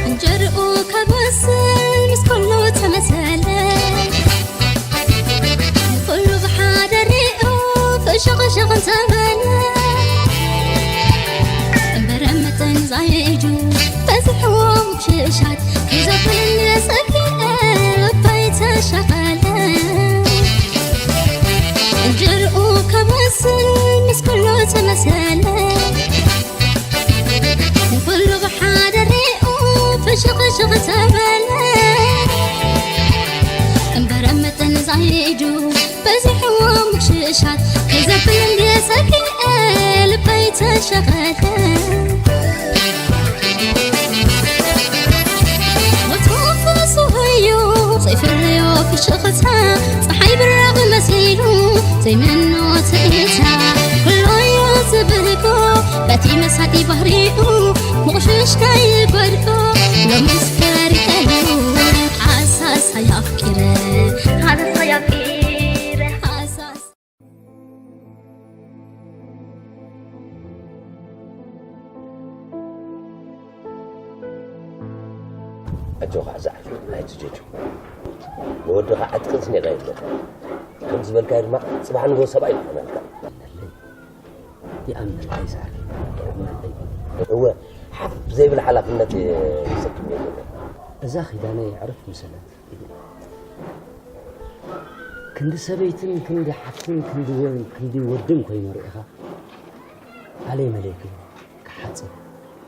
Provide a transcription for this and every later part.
እንጀርኡ ካብ ወስን ምስ ኩሉ ተመሰለ፣ ንኹሉ ብሓደ ሪኡ ፍሽኽሽኽ እንተበለ፣ እምበረ መጠን ዛይዱ በዝሕዎ ምክሽሻት ከይዘብል ሰኪዐ ልበይ ተሸቐለ። እንጀርኡ ካብ ወስን ምስ ኩሉ ተመሰለ፣ ንኹሉ ብሓደ ሪኡ ፍሽኽሽኽ ተበለ። እምበረ መጠን ዛይዱ በዚሕዎ ምክሽሻት ከይዘብል እንድየ ሰኪዐ ልበይ ተሸቐለ። ሞቱ ፈስሆዮ ዘይፈለዮ ፍሽኽታ፣ ፀሓይ ብራቕ መሲሉ ዘይምኖ ትእታ፣ ኩሎዮ ዝብልኮ በቲ መሳጢ ባህሪኡ ምቑሽሽ ከይበድኮ፣ ሎምስ ፈሪቐሉ፣ ሓሳስ ኣፍቂረ፣ ሓሳስ ኣፍቂረ፣ ሓሳስ ኣጆኻ ዝዓርከይ ኣይትጀጁ። ንወድኻ ዓጥቅን ስኒቕ ኣይብለካ። ከም ዝበልካዮ ድማ ጽባሕ ንግሆ ሰብኣይ ይኾነልካ። ይኣምር ኣይስዓር። እወ፣ ሓፍ ዘይብል ሓላፍነት እየ ተሰኪመ ዘለኹ። እዛ ኪዳነይ ኣዕርፍ ምሰለት። ክንዲ ሰበይትን ክንዲ ሓፍትን ክንዲ ወ-፣ ክንዲ ወድን ኮይኑ ርኢኻ፣ ኣለይ መለይ ክብል፣ ክሓጽብ፣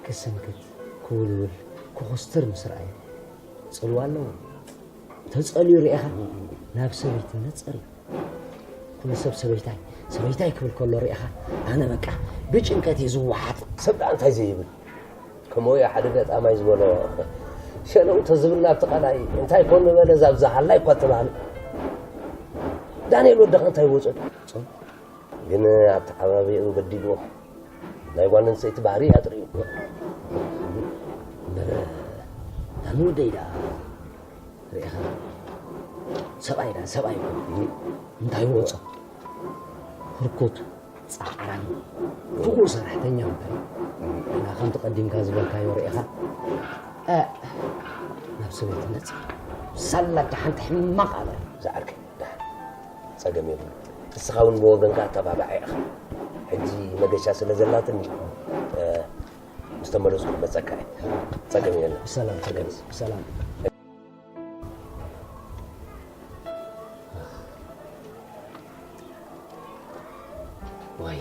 ክስንክት፣ ክውልውል፣ ክኹስትር ምስ ረኣየ፣ ጽልዋ ኣለዎ። ተጸልዩ ርኢኻ፣ ናብ ሰበይትነት ጸርዩ። ኩሉ ሰብ ሰበይታይ፣ ሰበይታይ ክብል ከሎ ርኢኻ፣ ኣነ በቃ ብጭንቀት እየ ዝወሓጥ። ሰብ ደኣ እንታይ ዘይብል? ከምኡ እዩ ሓደ ገጣማይ ዝበሎ። ሸነኡ ተዝብል ናብቲ ቃላይ፣ እንታይ ኮን በለ ዛብዛ ሃላይ እኳ ተባህለ። ዳንኤል ወደኻ እንታይ ወጾ? ግን ኣብቲ ዓባቢኡ በዲልዎ። ናይ ጓል ኣንስተይቲ ባህሪ እያ ጥሪኡ። እምበር ዳኒ ወደይ ደኣ ርኢኻ፣ ሰብኣይ ደኣ ሰብኣይ እኮ እዩ። እንታይ ወጾ? ህርኩት፣ ጻዕራም፣ ፍቑር ሰራሕተኛ እምበር። እና ከምቲ ቀዲምካ ዝበልካዮ ርኢኻ፣ እ፣ ናብ ሰበይትነት ሳላ ደሓንቲ ሕማቕ ኣበል። ዝዓርከይ፣ ደሓን ጸገም የብሉን። ንስኻ እውን ብወገንካ ኣተባባዕ ኢኻ። ሕጂ መገሻ ስለ ዘላትኒ፣ እ፣ ምስ ተመለስኩ ክመጸካ እየ። ጸገም የለን። ብሰላም ተመለስ፣ ብሰላም። ወይ።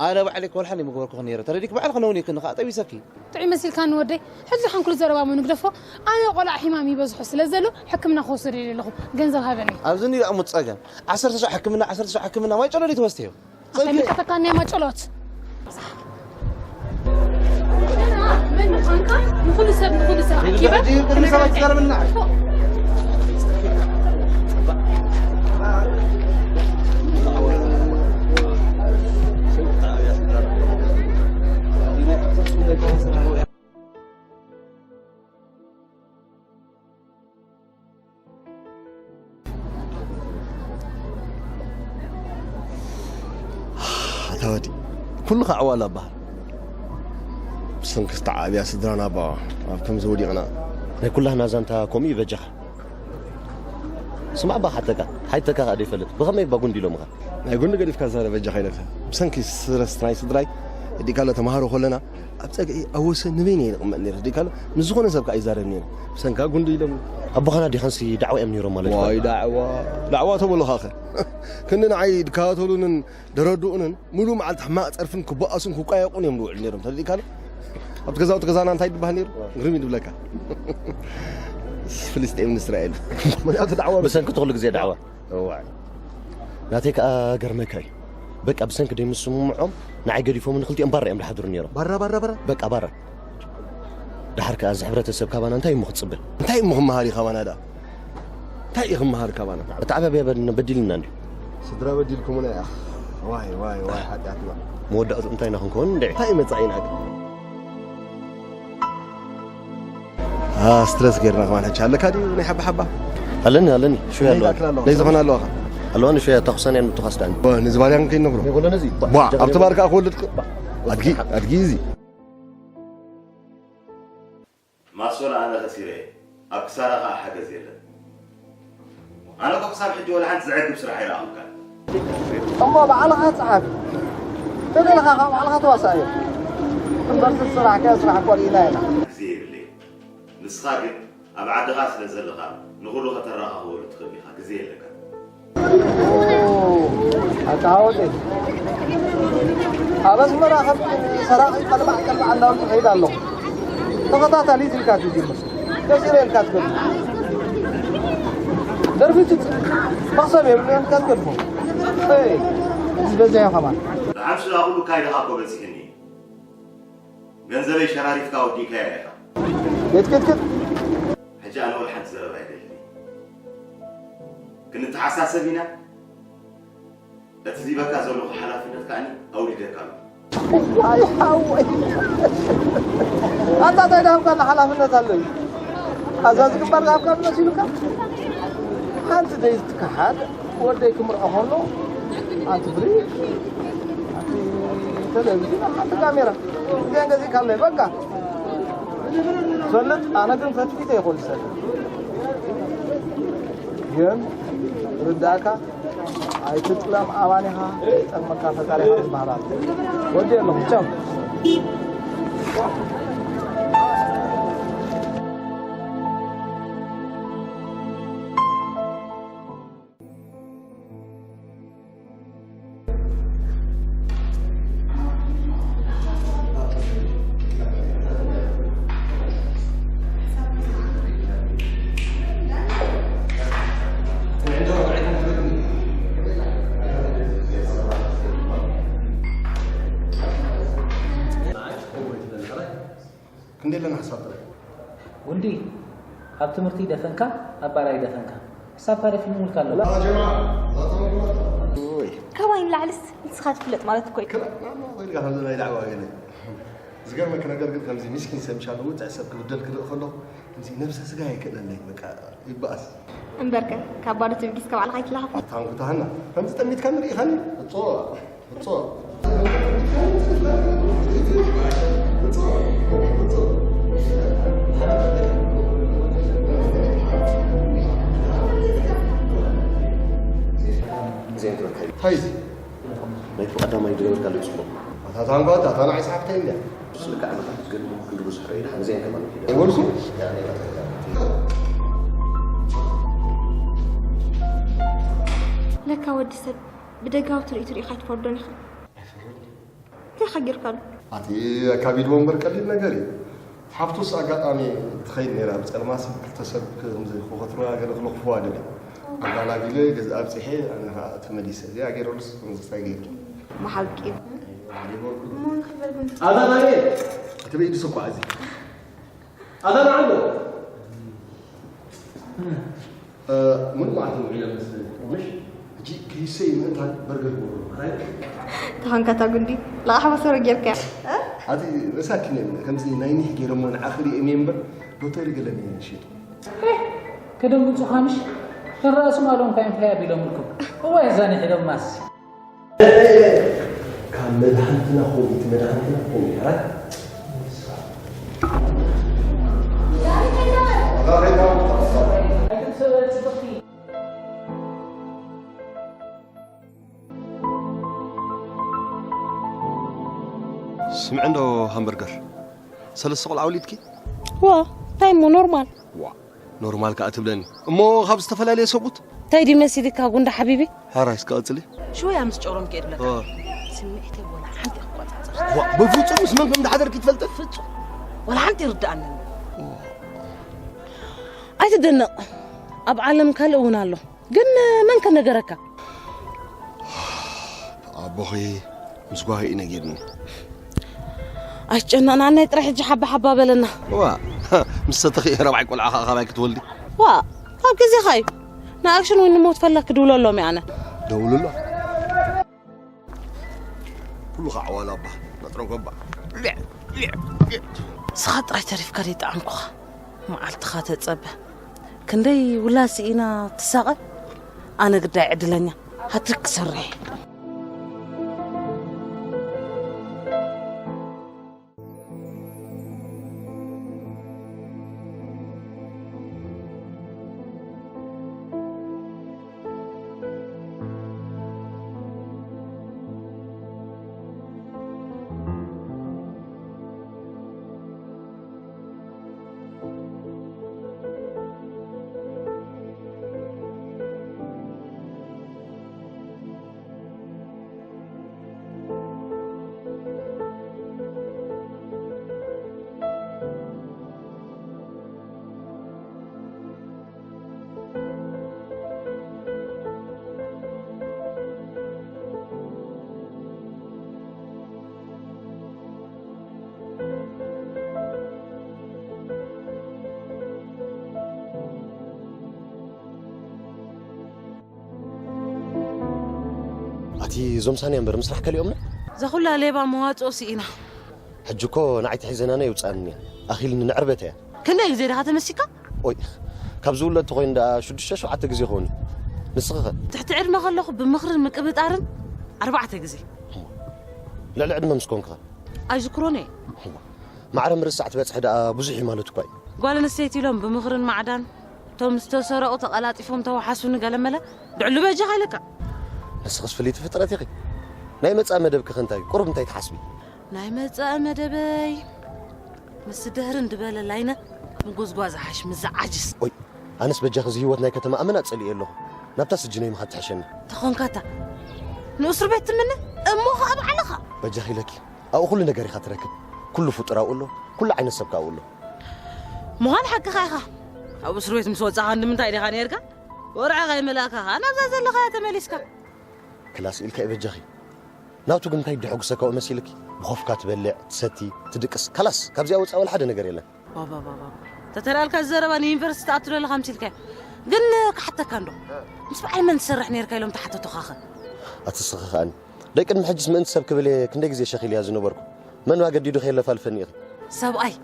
ኣነ ባዕለይ ኮልሓን ይምግበርኩ ነይረ። ተረዲክ ባዕልክ ነውን ይክን ኸዓ ጠቢሰኪ። ጥዑይ መሲልካ ንወደይ። ሕዚ ሓንኩሉ ዘረባ ሞ ንግደፎ። ኣነ ቆልዓ ሕማም ይበዝሖ ስለ ዘሎ ሕክምና ክወስደሉ ኣለኹ። ገንዘብ ሃበኒ። ኣብዚ ንሪኦ ሙት ጸገም። ዓሰርተ ሸው ሕክምና፣ ዓሰርተ ሸው ሕክምና። ማይ ጨሎ ድዩ ትወስደዮ? እንታይ ምልከተካ ናይ ማጨሎት? መን ምዃንካ ንኹሉ ሰብ ንኹሉ ሰብ ኣኪበ ቅድሚ ሰባት ትዛረብና። ኣታ ወዲ ኩሉ ከዓ ዋላ በሃል ብሰንኪ ዝተዓብያ ስድራና ባ ኣብ ከምዚ ወዲቕና ናይ ኩላህና ዛንታ ከምኡ እዩ በጃኻ ስማዕ ባ ሓተካ ሓይተካ ከዓ ደይፈልጥ ብኸመይ ባ ጉንዲ ኢሎምኻ ናይ ጉንዲ ገዲፍካ ዛረ በጃኻ ኢለካ ብሰንኪ ስረስ ናይ ስድራይ እዲካሎ ተምሃሮ ከለና ኣብ ጸግዒ ኣብ ወሰን ንበይነ እየ ዝቕመጥ ነይረ። ዲካሎ ምስ ዝኾነ ሰብ ከዓ ይዛረብ ነይረ። ብሰንካ ጉንዲ ኢሎም። ኣቦኻና ዲኻንሲ ዳዕዋ እዮም ነይሮም ማለት እዩ። ዋይ ዳዕዋ ዳዕዋ ተበሉኻ ኸ ክንዲ ንዓይ ድከታተሉንን ደረድኡንን ሙሉእ መዓልቲ ሕማቕ ጸርፍን ክበኣሱን ክቋየቑን እዮም ዝውዕሉ ነይሮም። ተረዲእካሎ? ኣብቲ ገዛውቲ ገዛና እንታይ ድበሃል ነይሩ? ግርም እዩ ድብለካ። ፍልስጤምን እስራኤል። ምኽንያቱ ዳዕዋ ብሰንኪ ትኹሉ ግዜ ዳዕዋ። እዋይ ናተይ ከኣ ገርመካ እዩ በቃ ብሰንኪ ደይምስምምዖም ንዓይ ገዲፎምኒ ክልቲኦም ባራ እዮም ዝሓድሩ ነይሮም ባራ ባራ ባራ በቃ ባራ ደሓር ከኣ እዚ ሕብረተሰብ ካባና እንታይ እሞ ክጽበ እንታይ እሞ ክመሃር እዩ ካባና ደኣ እንታይ እዩ ክመሃር ካባና እቲ ዓበብያ በድልና በዲልና እንድዩ ስድራ በዲልኩምና እያ ዋይ ዋይ ዋይ ሓጢኣትና መወዳእቱ እንታይ ኢና ክንከውን እንድዒ እንታይ እዩ መጻኢና ግን ስትረስ ጌርና ከማን ሕጂ ኣለካ ድዩ ናይ ሓባ ሓባ ኣለኒ ኣለኒ ሽወያ ኣለዋ ናይ ዝኾነ ኣለዋኻ ኣለዋኒ ሽወያ ተኹሰን ያን ምትኻስ ዳኒ ነዚ ባርያ ክንከይ ነግሮ ይጎሎ ነዚ ቧ ኣብቲ ባር ከዓ ክወልድ ኣድጊ ኣድጊ እዚ ማሶን ኣነ ከሲረ ኣብ ክሳራ ከዓ ሓገዝ የለን ኣነ እኮ ክሳብ ሕጂ ወላ ሓንቲ ዘዕግብ ስራሕ ኣይረኣኹካን። እሞ ባዕልኻ ጸሓፍ። ተደለኻ ካብ ባዕልኻ ተዋሳእ እዮ። እምበርሲ ስራሕ ከ ስራሕ እኮ ርኢና ኢና። ግዜ የብለይን። ንስኻ ግን ኣብ ዓድኻ ስለ ዘለኻ ንኹሉ ከተረኻኽበሉ ትኽእል ኢኻ። ግዜ የለካን። ኣታ ሓወተይ ኣብ ኣስመራ ከም ሰራቒ ቀልባዕ ቀልባዕ እንዳበልኩ ከይድ ኣለኹ። ተኸታታሊ ኢልካ ትጅምር። ደስ ኢለ ኢልካ ትገድፎ። ደርፊ ትጽ- መኽሰብ የብሉን ኢልካ ትገድፎ። እይ፣ እዚ በዚሑ ከማን። ደሓን ሽላ ኩሉ ካይድኻ እኮ በጺሕኒ። ገንዘበይ ሸራሪፍካ ወዲእካዮ ኢኻ። ክትክትክት። ሕጂ ኣነ ወላ ሓንቲ ዘረባ ኣይደልን። ክንተሓሳሰብ ኢና። እቲ ዝሂበካ ዘለኹ ሓላፍነት ከኣ ኣውሪደካ ኣለኹ። ኣይ ሓወይ ኣታ እንታይ ዝሃብካና ሓላፍነት ኣሎ እዩ ኣዛ ዝግበር ዝሃብካ መሲሉካ ሓንቲ ደይ ዝትከሓድ ወደይ ክምርዖ ከሎ ሓንቲ ፍሪ ሓንቲ ቴሌቪዥን ሓንቲ ካሜራ እዚኣን ገዚእካለይ በቃ ትፈልጥ ኣነ ግን ፈትፊተ ይኾን ዝሰል ግን ርዳእካ ኣይትጥለም ኣባኒኻ ይጠልመካ ፈጣሪኻ ዝበሃል ኣሎ ወዲ ኣለኹ ቻው ክንደይ ኣለና ሓሳብ ጥራይ ወዲ ኣብ ትምህርቲ ይደፈንካ ኣብ ባራ ይደፈንካ ሕሳብካ ደፊንሙልካ ኣሎ ካባይ ንላዕልስ ንስኻ ትፍለጥ ማለት እኮ እዩ ዝገርመክ ነገር ግን ከምዚ ሚስኪን ሰብ ምሻሉ ውፅዕ ሰብ ክብደል ክርኢ ከለኹ ከምዚ ነብሰ ስጋ ይክእለለይ በቃ ይበኣስ እምበርከ ካብ ባዶ ትብጊስ ካብ ዓልኻ ይትለኻፍ ኣታንኩታህና ከምዚ ጠሚትካ ንርኢኻኒ እፅዋ ናይቲ ቀዳማይ ዝገበርካለይ ፅቡቕ ኣታ ታንኳ ኣታ ንዓይ ሰሓብተይ እንድያ ስልካ ዓመታት ክትገድሞ ክንዲ ብዙሕ ርአይ ድሓን እዚኣን ከማን ኪዳ ይበልኩ ለካ ወዲ ሰብ ብደጋዊ ትርኢቱ ርኢኻ ኣይትፈርዶን ኢኻ። እንታይ ሓጊርካሉ? ኣቲ ኣካቢድዎ እምበር ቀሊል ነገር እዩ። ሓፍቱስ ኣጋጣሚ ትኸይድ ነይራ ብፀልማሲ ክልተ ሰብ ከምዚ ክኸትሩና ገለ ክለኽፍዋ ደልዮም። ኣጋላቢለ ገዛ ኣብፂሐ ኣነ ከዓ ተመሊሰ። እዚኣ ገይረሉስ ከምዚ እንታይ ገይሩ? ብሓቂ ሓሊቦ ኩሉ እሞ ንኽበል ግን ኣዛ ናየ እቲ በይድስ እኳ እዚ ኣዛ ንዓሎ ምሉእ መዓልቲ ውዒለ መስለኒ። ምሽ ሕጂ ከይሰይ ምእንታን በርገር ክበሉ። ኣራይ ተኾንካታ ጉንዲ ለቓሕ መሰረ ጌርካ ኣቲ መሳኪን እዮም ከምዚ ናይ ኒሕ ገይሮሞ ንዓኺ ሪኦም እየ እምበር ሎተሪ ገለ ነይሩ ሽጡ። ከደንግጹኻ ምሽ? ተረኣሱ ማሎም እንታይ እንታይ ኣቢሎምልኩም? እዋይ እዛ ኒሕ ኢሎማስ። ካብ መድሓንትና ኮሚት መድሓንትና ኮሚት ራት ስምዕ እንዶ ሃምበርገር ሰለስተ ቆልዓ ወሊድኪ? ዋ እንታይ እሞ ኖርማል። ዋ ኖርማል ከኣ ትብለኒ እሞ ካብ ዝተፈላለየ ሰብኡት እንታይ ድዩ መሲልካ ጉንዳ ሓቢቢ? ሓራይ እስከ ቀጽሊ። ሽወያ ምስ ጨሮም ክእድለካ ስምዒተይ ወላ ሓንቲ ክቆጻጸር ዋ ብፍጹም ምስ መን ከም ዝሓደርኪ ትፈልጥ ፍጹም ወላ ሓንቲ ይርድኣኒ ኣይትደነቕ ኣብ ዓለም ካልእ እውን ኣሎ ግን መን ከነገረካ ኣቦኺ ምስ ጓሂ እዩ ነጊርኒ ኣይትጨነቕ ንዓናይ ጥራይ ሕጂ ሓባ ሓባ በለና ዋ ምስ ሰተኺ ረብዓይ ቆልዓ ከዓ ካባይ ክትወልዲ ዋ ካብ ግዜኻ እዩ ንኣክሽን ወይ ንሞት ፈላ ክድውለሎም እየ ኣነ ደውልሎ ኩሉ ከዓ ዋላ ኣባ መጥረጎባ ስኻ ጥራይ ተሪፍካ ደይጠዓምኩኻ መዓልትኻ ተጸበ ክንደይ ውላድ ስኢና ትሳቐ ኣነ ግዳይ ዕድለኛ ሃትሪክ ክሰርሕ ኣቲ እዞም ሳንያ እምበር ምስራሕ ከሊኦምና እዛ ኩላ ሌባ መዋፅኦ ስኢና ሕጂ እኮ ንዓይ ተሒዘናና የውፅኣኒ እያ ኣኺልኒ ንዕርበት እያ ክንደይ ግዜ ዲኻ ተመሲካ ኦይ ካብ ዝውለድ ተኾይኑ ደኣ ሽዱሽተ ሸውዓተ ግዜ ኾኑ ንስኺኸ ትሕቲ ዕድመ ከለኹ ብምኽርን ምቅብጣርን ኣርባዕተ ግዜ ልዕሊ ዕድመ ምስ ኮንክኸ ኣይዝክሮን እየ ማዕረ ምርሳዕ ትበፅሒ ደኣ ብዙሕ እዩ ማለት እኳ እዩ ጓል ኣንስተይቲ ኢሎም ብምኽርን ማዕዳን እቶም ዝተሰረቑ ተቐላጢፎም ተወሓሱኒ ገለመለ ድዕሉ በጃኻ ኢለካ ንስኽስ ፍልይቲ ፍጥረት ኢኺ ናይ መፃኢ መደብኪ ከ እንታይ ቁሩብ እንታይ ትሓስቢ ናይ መፃኢ መደበይ ምስ ድህርን ድበለ ላይነ ምጉዝጓዝ ሓሽ ምዝዓጅስ ኦይ ኣነስ በጃኺ እዚ ህይወት ናይ ከተማ ኣመና ፀሊኤ ኣለኹ ናብታ ስጅነይ ምኻድ ትሕሸኒ ተኾንካታ ንእስር ቤት ትምነ እሞ ኸዓ ባዕልኻ በጃኺ ኢለኪ ኣብኡ ኩሉ ነገር ኢኻ ትረክብ ኩሉ ፍጡር ኣብኡ ኣሎ ኩሉ ዓይነት ሰብ ከ ኣብኡ ኣሎ ምዃን ሓቅኻ ኢኻ ካብ እስር ቤት ምስ ወፃኻ ንምንታይ ዲኻ ነርካ ወርዓ ከይመላእካ ኸዓ ናብዛ ዘለኻያ ተመሊስካ ክላስ ኢልካ እዩ በጃኺ ናቱ ግን እንታይ ደሐጉሰካ መሲልኪ ብኾፍካ ትበልዕ ትሰቲ ትድቅስ ካላስ ካብዚኣ ወፃኢ ወላ ሓደ ነገር የለን ባባባባ ተተላልካ ዘረባ ንዩኒቨርሲቲ ትኣቱ ዘለኻ ምሲልካ ግን ክሓተካ እንዶ ምስ በዓል መን ትሰርሕ ነርካ ኢሎም ተሓተቱኻኸ ኣትስኺ ከኣኒ ደይ ቅድሚ ሕጅስ ምእንቲ ሰብ ክብል እየ ክንደይ ግዜ ሸኺልያ ዝነበርኩ መን ኣገዲዱ ከየለፋልፈኒ ኢኺ ሰብኣይ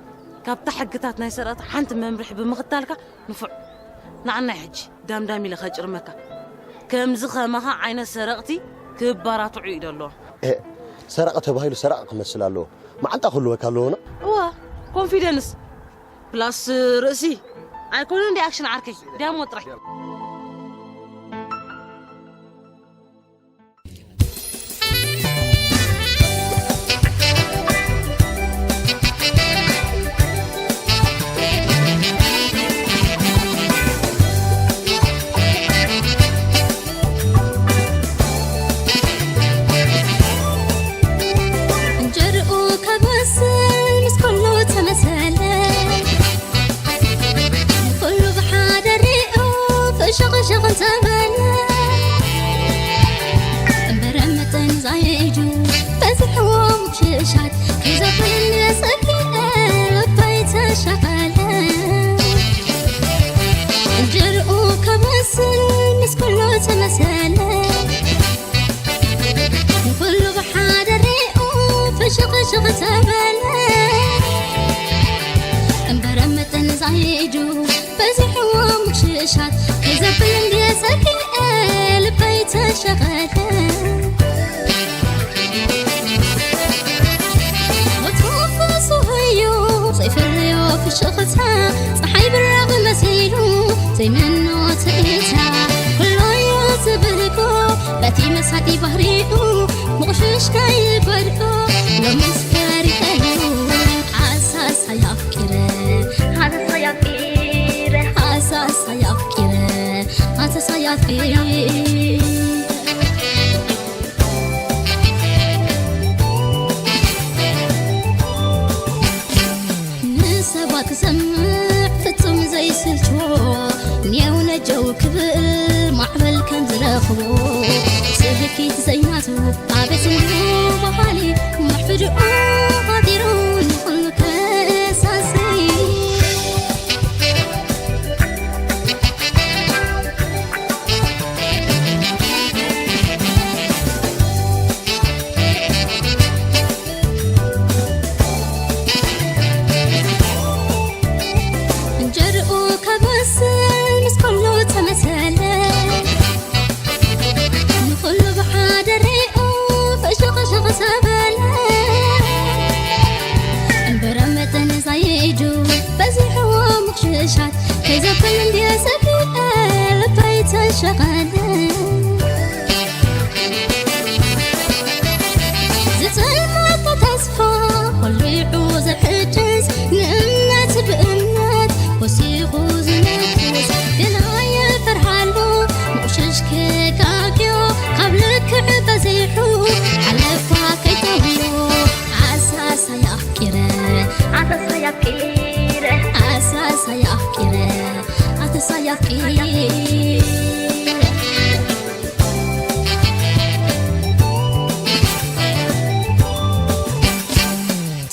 ካብታ ሕግታት ናይ ሰረቕቲ ሓንቲ መምርሒ ብምኽታልካ ንፉዕ ንዓናይ ሕጂ ዳምዳም ኢለ ከጭርመካ ከምዚ ከማኻ ዓይነት ሰረቕቲ ክባራትዑ እዩ ደሎ ሰረቐ ተባሂሉ ሰረቐ ክመስል ኣለዎ መዓንጣ ክህልወካ ኣለዎ እዋ ኮንፊደንስ ፕላስ ርእሲ ኣይኮነን ዲ ኣክሽን ዓርከይ ዲያሞ ጥራይ ሻት ከይዘብል እንድየ ሰኪዐ ልበይ ተሸቐለ። ወትሩ ፍሱህ እዩ ዘይፈልዮ ፍሽኽታ፣ ፀሓይ ብራቕ መሲሉ ዘይመኖ ትርኢታ። ኩሉ እዩ ዝብህጎ በቲ መሳጢ ባህሪኡ፣ ምቑሽሽ ከይጎድኦ ሎምስ ፈሪሐሉ። ሓሳስ ኣፍቂረ፣ ሓሳስ ኣፍቂረ፣ ሓሳስ ኣፍቂረ፣ ሓሳስ ኣፍቂረ። ንሰባት ክሰምዕ ፍጹም ዘይስልችዎ፣ ኔው ነጀው ክብል ማዕበል ከም ዝረኽቦ፣ ስልኪት ዘይናቱ ኣቤት ዝብሉ በሃሊ፣ ምሕድኡ ሃዲሩ ንኹሉ ከሳሲ። እንጀርኡ ከበስል ምስ ኩሉ ተመሰለ፣ ንኹሉ ብሓደ ሪኡ ፍሽኽሽኽ ተበለ። እምበረ መጠን ዛይዱ በዚሕዎ ምኽሽሻት፣ ከይዘብል እንድየ ሰኪዐ ልበይ ተሸቐለ። ዝጸልመቶ ተስፋ ቆሊዑ ዝሕድስ፣ ንእምነት ብእምነት ወሲኹ ዝነግስ፣ ግን ኣይፈርሃሉ ምቑሽሽ ክጋግዮ፣ ካብ ልክዕ በዚሑ ሓለፋ ከይተውዮ። ኣሳሳይ ኣፍቂረ፣ ኣሳሳይ ኣፍቂረ፣ ኣሳሳይ ኣፍቂረ፣ ኣሳሳይ ኣፍቂረ።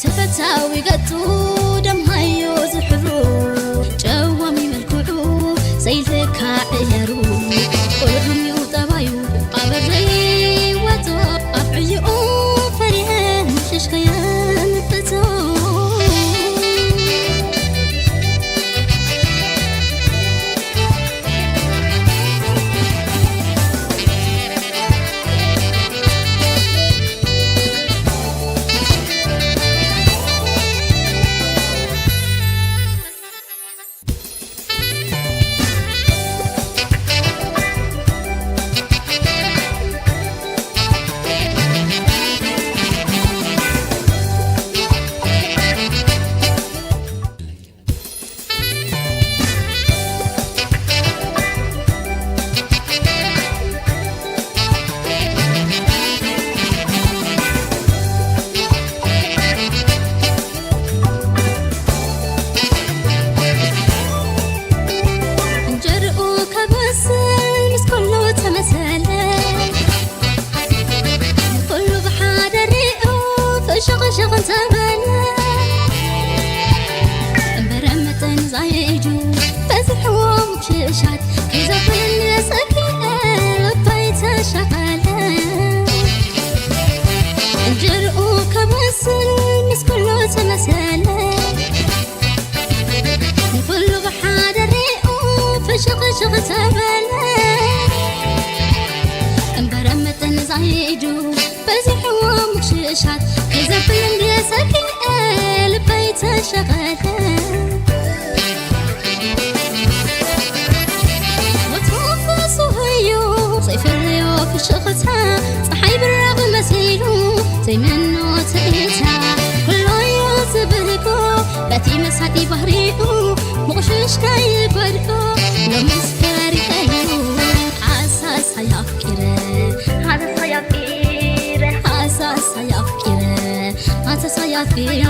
ተፈታዊ ገጹ ደምሃዮ ዝሕብሩ፣ ጨዋሚ መልክዑ ዘይልካዕ እየሩ፣ ቁሩብ እዩ ጠባዩ ኣበር ዘይወጾ፣ ኣብ ዕይኡ ፈሪሐ ምሽሽ ከየንፍጾ። እንጀርኡ ከበስል ምስ ኩሉ ተመሰለ፣ ኩሉ ብሓደ ሪኡ ፍሽኽሽኽ እንተበለ፣ እምበረ መጠን ዛይዱ በዝሕዎ ምሽሻት፣ ከይዘብል ሰኪዐ ልበይ ተሸቐለ። እንጀርኡ ከበስል ምስ ኩሉ ተመሰለ፣ ንኹሉ ብሓደ ሪኡ ፍሽኽሽኽ ተበለ። እምበረ መጠን ዛይዱ በዚሕዎ ምሽሻት፣ ከይዘብል እንድየ ሰኪዐ ልበይ ተሸቐለ። ወትሩ ፍሱህ እዩ ዘይፈልዮ ፍሽኽታ፣ ፀሓይ ብራቕ መሲሉ ዘይመኖ ትርኢታ። ኩሉ እዩ ዝብህጎ በቲ መሳጢ ባህሪኡ፣ ምቑሽሽ ከይጎድኦ ሎምስ ፈሪሐሉ። ሓሳስ ኣፍቂረ፣ ሓሳስ ኣፍቂረ፣ ሓሳስ ኣፍቂረ፣ ሓሳስ ኣፍቂረ።